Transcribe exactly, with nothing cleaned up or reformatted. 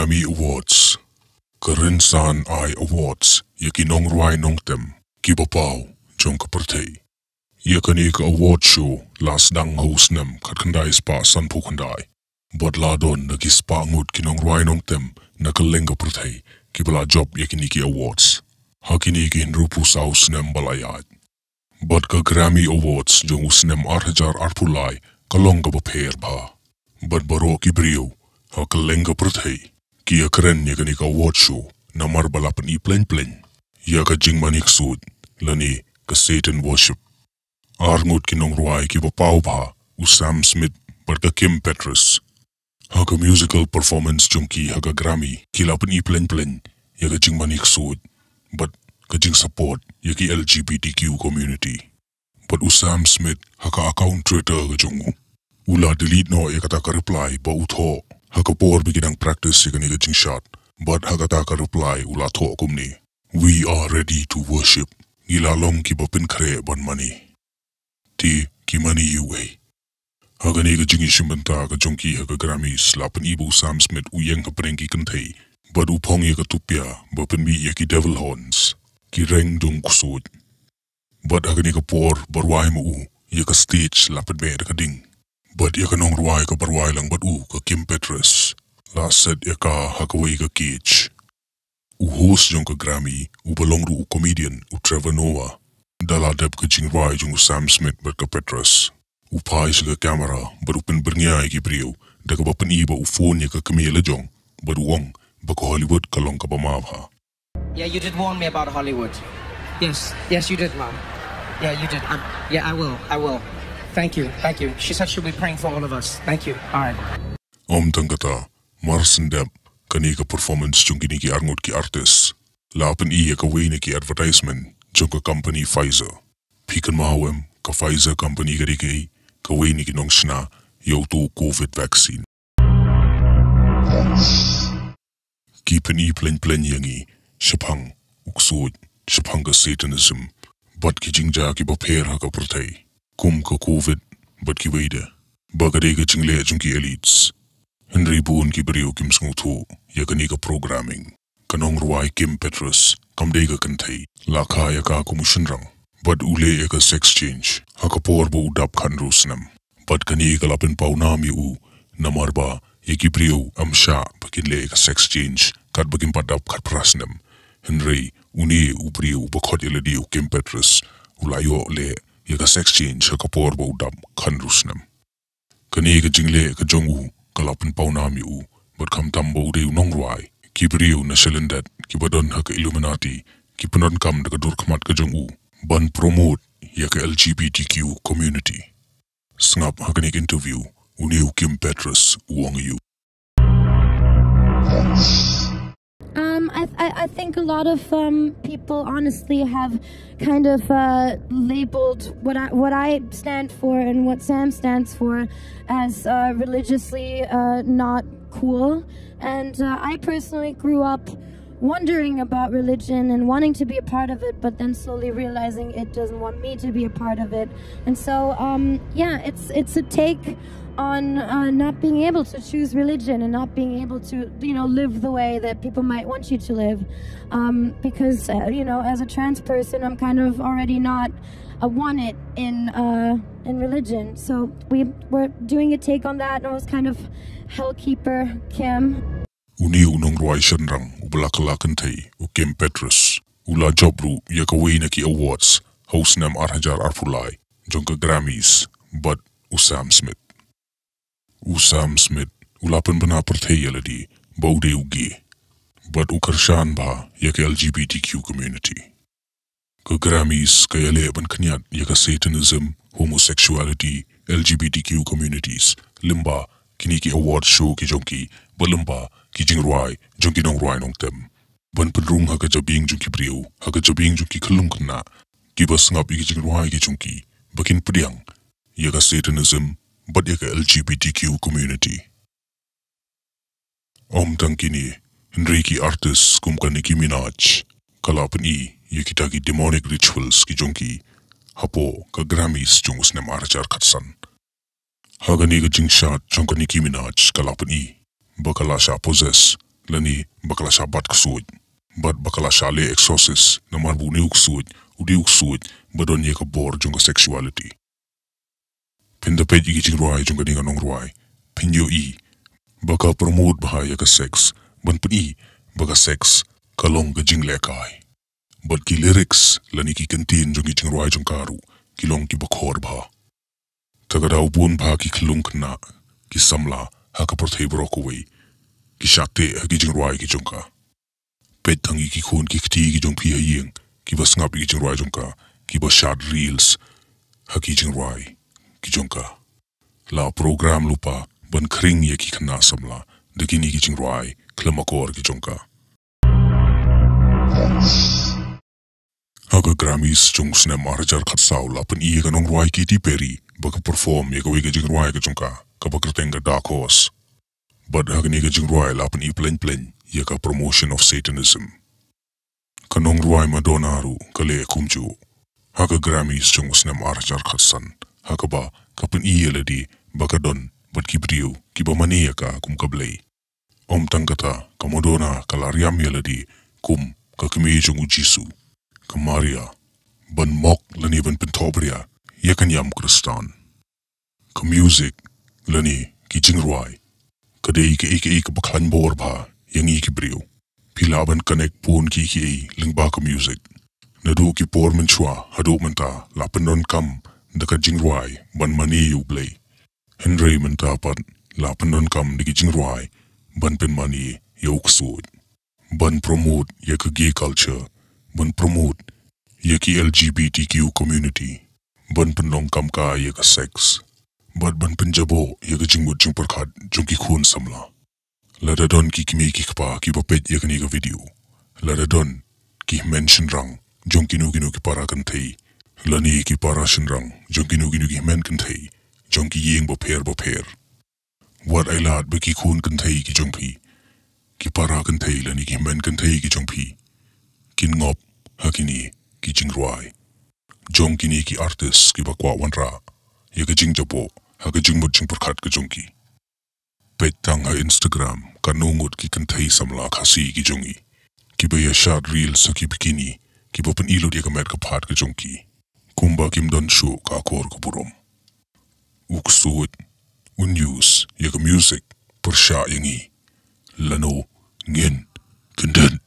Grammy Awards, ka Rynsan Ai Awards ïa ki nongrwai nongtem kiba paw jong ka pyrthei. Ïa kane ka award show la sdang ha u snem khatkhyndai spah sanphew khyndai. Bad la don na ki spah ngut ki nongrwai nongtem na kylleng ka pyrthei kiba la jop ïa kine ki awards ha kine ki hynriewphew saw snem ba la ïaid. Bad ka Grammy Awards jong u snem ar hajar arphew lai ka long kaba pher bha. Bad baroh ki briew ha kylleng ka pyrthei ki ïakren ïa kane ka award show namar ba la pyni pleiñ pleiñ ïa ka jingmane ksuid lane ka Satan worship. Ar ngut ki nongrwai kiba paw bha, u Sam Smith bad ka Kim Petras, ha ka musical performance jong ki ha ka Grammy, ki la pyni pleiñ pleiñ ïa ka jingmane ksuid bad ka jingsupport ïa ki L G B T Q community. Bad u Sam Smith ha ka account Twitter ka jong u, u la delete noh ïa kata ka reply ba u thoh ha ka por ba ki dang practice ïa kane ka jingshad. Bad ha kata ka reply u la thoh kumne: "We are ready to worship." Ngi la long kiba pynkhreh ban mane. Te ki mane ïa uei? Ha kane ka jingïashim bynta ka jong ki ha ka Grammys la pyni ba u Sam Smith u ïeng hapdeng ki kynthei bad u phong ïa ka tupia ba pynmih ïa ki devil horns, ki reng dum ksuid. Bad ha kane ka por ba rwai ma u, ïa ka stage la pynbeit da ka ding. Bad ïa ka nongrwai kaba rwai lang bad u, ka Kim Petras, la set ïa ka ha kawei ka cage. U host jong ka Grammy, uba long ruh u comedian, u Trevor Noah, da la dep ka jingrwai jong u Sam Smith bad ka Petras, u phai sha ka camera bad u pynbyrngia ïa ki briew da kaba pyni ba u phone ïa ka kmie lajong bad u ong ba ka Hollywood ka long kaba ma bha. Yeah, you did warn me about Hollywood. Yes, yes, you did, Mom. Yeah, you did. Um, yeah, I will. I will. Thank you. Thank you. She said she'll be praying for all of us. Thank you. All right. Ym tang kata, mar shen dep, kane ka performance jong kine ki arngut ki artist, la pyni ïa kawei na ki advertisement jong ka company Pfizer. Phi kynmaw em, ka Pfizer company ka dei kaei? Kawei na ki nongshna ïa uto u Covid vaccine. Ki pyni pleiñ pleiñ ïa ngi shaphang u ksuid, shaphang ka Satanism, bad ki jingjia kiba pher ha ka pyrthei, kum ka Covid bad kiwei de, ba ka dei ka jingleh jong ki elites. Hynrei bun ki briew kim sngewthuh ïa kane ka programming. Ka nongrwai Kim Petras kam dei ka kynthei, la kha ïa ka kum u shynrang bad u leh ïa ka sex change ha ka por ba u dap khathynriew snem. Bad kane ka la pynpaw nam ïa u, namar ba ïa ki briew ym shah ba kin leh ïa ka sex change katba kim pat dap khatphra snem. Hynrei une u briew uba khot ïa lade u Kim Petras, u la ïoh leh ïa ka sex change ha ka por ba u dap khathynriew snem. Kane ka jingleh ka jong u ka la pynpaw nam ïa u, bad khamtam ba u dei u nongrwai, ki briew na shalyndet kiba don ha ka Illuminati ki pyndonkam da ka dur khmat ka jong u ban promote ïa ka L G B T Q community. Sngap ha kane ka interview, une u Kim Petras u ong ïa u. Um, I, I, I think a lot of um, people honestly have kind of uh, labeled what I, what I stand for and what Sam stands for as uh, religiously uh, not cool. And uh, I personally grew up wondering about religion and wanting to be a part of it, but then slowly realizing it doesn't want me to be a part of it. And so, um, yeah, it's it's a take on uh, not being able to choose religion and not being able to, you know, live the way that people might want you to live. Um, because, uh, you know, as a trans person, I'm kind of already not uh, wanted in uh, in religion. So we were doing a take on that, and it was kind of Hellkeeper Kim. Une u nongrwai shynrang uba la kylla kynthei, u Kim Petras, u la jop ruh ïa kawei na ki awards ha u snem ar hajar arphew lai jong ka Grammys bad u Sam Smith. U Sam Smith u la pynbna pyrthei ïa lade ba u dei u gay bad u kyrshan bha ïa ka L G B T Q community. Ka Grammys ka ïaleh ban khñiat ïa ka Satanism, homosexuality, L G B T Q communities lyngba kine ki award show ki jong ki, bad lyngba ki jingrwai jong ki nongrwai nongtem, ban pynrung ha ka jabieng jong ki briew, ha ka jabieng jong ki khyllung khynnah kiba sngap ïa ki jingrwai ki jong ki, ba kin pdiang ïa ka Satanism bad ïa ka L G B T Q community. Ym tang kine, hynrei ki artist kum ka Nicki Minaj ka la pyni ïa kita ki demonic rituals ki jong ki hapoh ka Grammys jong u snem ar hajar khatsan. Ha kane ka jingshad jong ka Nicki Minaj ka la pyni ba ka la shah possess lane ba ka la shah bat ksuid, bad ba ka la shah leh exorcist, namar ba une u ksuid u dei u ksuid ba don ïa ka bor jong ka sexuality. Phin da peit ïa ki jingrwai jong kane ka nongrwai, phin ïohi ba ka promote bha ïa ka sex, ban pyni ba ka sex ka long ka jinglehkai. Bad ki lyrics lane ki kyntien jong ki jingrwai jong ka ruh ki long kiba khor bha. Te ka daw bun bha ki khyllung khynnah, ki samla ha ka pyrthei baroh kawei ki shah teh ha ki jingrwai ki jong ka. Peit tang ïa ki khun ki kti ki jong phi ha ïing, kiba sngap ïa ki jingrwai jong ka, kiba shad reels ha ki jingrwai ki jong ka. La program lypa ban khring ïa ki khynnah samla da kine ki jingrwai khlem akor ki jong ka. Ha ka Grammys jong u snem ar hajar khatsaw la pyni ïa ka nongrwai Katy Perry ba ka perform ïa kawei ka jingrwai ka jong ka, kaba kyrteng ka Dark Horse. Bad ha kane ka jingrwai la pyni pleng pleng ïa ka promotion of Satanism. Ka nongrwai Madonna ruh ka leh kumjuh ha ka Grammys jong u snem ar hajar khatsan, ha kaba ka pyni ïa lade ba ka don bad ki briew kiba mane ïa ka kum ka blei. Ym tang kata, ka Madonna ka la riam ïa lade kum ka kmie jong u Jisu, ka Maria, ban mok lane ban pynthohbria ïa ka niam Khristan. Ka music lane ki jingrwai ka dei kaei kaei kaba khlaiñ bor bha ïa ngi ki briew. Phi lah ban connect bun kiei kiei lyngba ka music. Naduh ki por mynshuwa haduh mynta la pyndonkam da ka jingrwai ban mane ïa u Blei. Hynrei mynta pat la pyndonkam da ki jingrwai ban pynmane ïa u ksuid, ban promote ïa ka gay culture, ban promote ïa ki L G B T Q community, ban pynlong kam ka ïa ka sex, bad ban pynjaboh ïa ka jingmut jingpyrkhat jong ki khun samla. Lada don ki kmie ki kpa kiba peit ïa kane ka video, lada don ki hynmen shynrang jong kino kino ki para kynthei, lane ki para shynrang jong kino kino ki hynmen kynthei jong ki ïing bapher bapher, wat ai lad ba ki khun kynthei ki jong phi, ki para kynthei lane ki hynmen kynthei ki jong phi, kin ngop ha kine ki jingrwai jong kine ki artist kiba kwah wanrah ïa ka jingjaboh ha ka jingmut jingpyrkhat ka jong ki. Peit tang ha Instagram katno ngut ki kynthei samla Khasi ki jong ngi kiba ïa shad reels ha ki bikini, kiba pyni lut ïa ka met ka phad ka jong ki kumba kim don shuh ka akor ka burom. U ksuid un use ïa ka music pyrshah ïa ngi. Lano ngin kyndit?